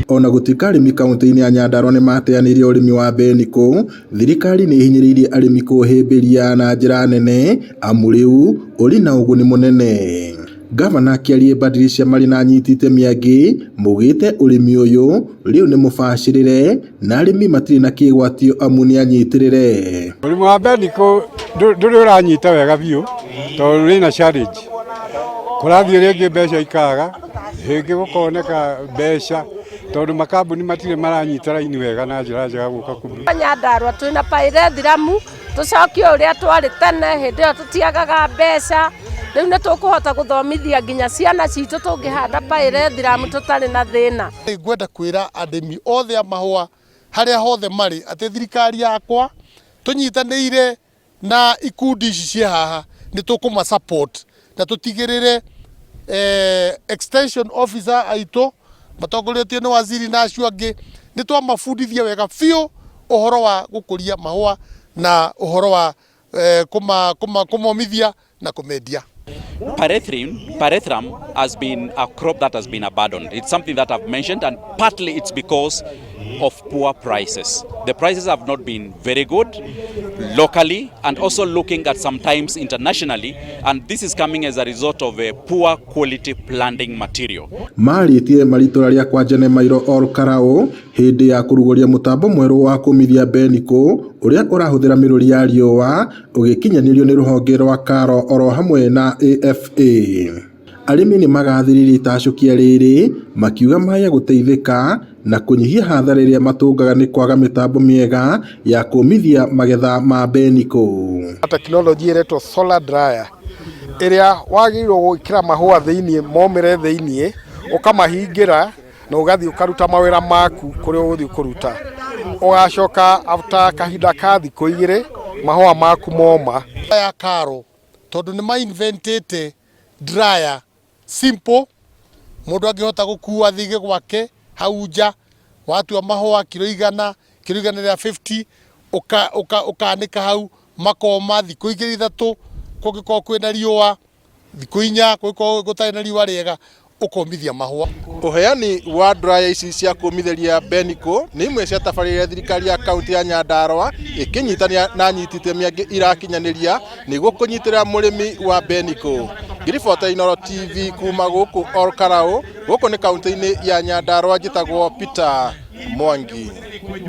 Ona gũtuĩka arĩmi kauntĩ-inĩ ya Nyandarua nĩmateanĩirie ũrĩmi wa mbenikũ, thirikari nĩ ĩhinyĩrĩirie arĩmi kũũhĩmbĩria na njĩra nene amu rĩu ũrĩ na ũguni mũnene. Ngavana akĩaria Badilisha marĩ na anyiti itemi angĩ maugĩte ũrĩmi ũyũ rĩu nĩ mũbacĩrĩre na arĩmi matirĩ na kĩgwatio amu nĩ anyitĩrĩre. Ũrĩmi wa mbenikũ ndũrĩ ũranyita wega biũ tondũ wĩna challenge. Kũrathiĩ rĩngĩ mbeca ikaga, rĩngĩ gũkoneka mbeca tondũ makambuni matirĩ maranyita raini wega na njĩra njega gũka kũ Nyandarua twĩna pyrethrum tũcokie ũrĩa twarĩ tene hĩndĩ ĩyo tũtiagaga mbeca rĩu nĩ tũkũhota gũthomithia nginya ciana citũ tũngĩhanda pyrethrum tũtarĩ na thĩna. Ngwenda kwĩra arĩmi othe a mahũa harĩa hothe marĩ atĩ thirikari yakwa tũnyitanĩire na ikundi ici ciĩ haha nĩ tũkũma support na tũtigĩrĩre extension officer aitũ matongoretio nĩ waziri na acio angĩ nĩ twamabundithia wega biũ ũhoro wa gũkũria mahũa na ũhoro wa kũmomithia na kũmendia. Pyrethrum has been a crop that has been abandoned. It's something that I've mentioned, and partly it's because of poor prices. The prices have not been very good locally and also looking at sometimes internationally, and this is coming as a result of a poor quality planting material. Marĩtie marĩ itũra rĩa kwa Njene Mairo Ol Kalou hĩndĩ ya kũrugũria mũtambo mwerũ wa kũmithia mbenikũ ũrĩa ũrahũthĩra mĩrũri ya riũa ũgĩkinyanĩrio nĩ rũhonge rwa KALRO oro hamwe na AFA. Arĩmi nĩ magathĩrĩirie itacũkia rĩrĩ makiuga maya gũteithĩka na kũnyihia hathara ĩrĩa matũngaga nĩ kwaga mĩtambo mĩega ya kũmithia magetha ma mbenikũ. Tekinoronjĩ ĩretwo solar dryer ĩrĩa wagĩrĩirwo gwĩkĩra mahũa thĩiniĩ momĩre thĩiniĩ ũkamahingĩra na ũgathiĩ ũkaruta mawĩra maku kũrĩa ũgũthiĩ kũruta ũgacoka after kahinda ka thikũ igĩrĩ mahũa maku moma. Ya KALRO tondũ nĩ ma-inventĩte dryer simple mũndũ angĩhota gũkua thige gwake hau nja watua mahũa kiro 100, kiro 150 ũkanĩka hau makoma thikũ igĩrĩ ithatũ, kũngĩkorwo kwĩna riũa thikũ 4, kũngĩkorwo gũtarĩ na riũa rĩega ũkomithia mahũa. Ũheani wa dryer ici cia kũmithĩria mbenikũ nĩ imwe cia tabarĩra thirikari ya kaunti ya Nyandarua ĩkĩnyitanĩra na anyiti itemi angĩ irakinyanĩria nĩguo kũnyitĩrĩra mũrĩmi wa mbenikũ. Ngĩribota Inooro TV kuma gũkũ Ol Kalou, gũkũ nĩ kaunti-inĩ ya Nyandarua, njĩtagwo Peter Mwangi.